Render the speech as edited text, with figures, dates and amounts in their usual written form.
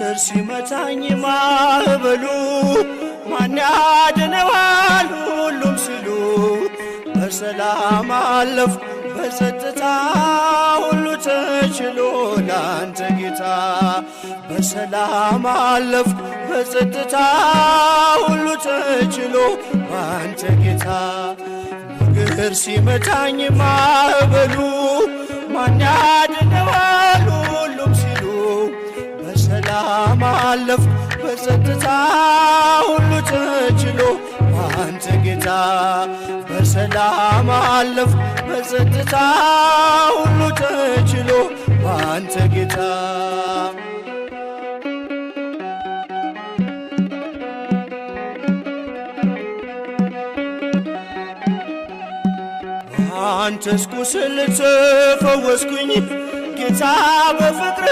ሞገድ ሲመታኝ ማዕበሉ፣ ማን ያድነዋል ሁሉም ሲሉ፣ በሰላም አለፍኩ በጸጥታ፣ ሁሉ ተችሎ ላንተ ጌታ። በሰላም አለፍኩ በጸጥታ፣ ሁሉ ተችሎ ባንተ ጌታ። ሞገድ ሲመታኝ ማዕበሉ፣ ማን ያድነዋል ሁሉም ሲሉ፣ በሰላም አለፍኩ በጸጥታ፣ ሁሉ ተችሎ ባንተ ጌታ። በሰላም አለፍኩ በጸጥታ፣ ሁሉ ተችሎ ባንተ ጌታ። አንተስ ቁስል ተፈወስኩኝ ጌታ በፍቅር።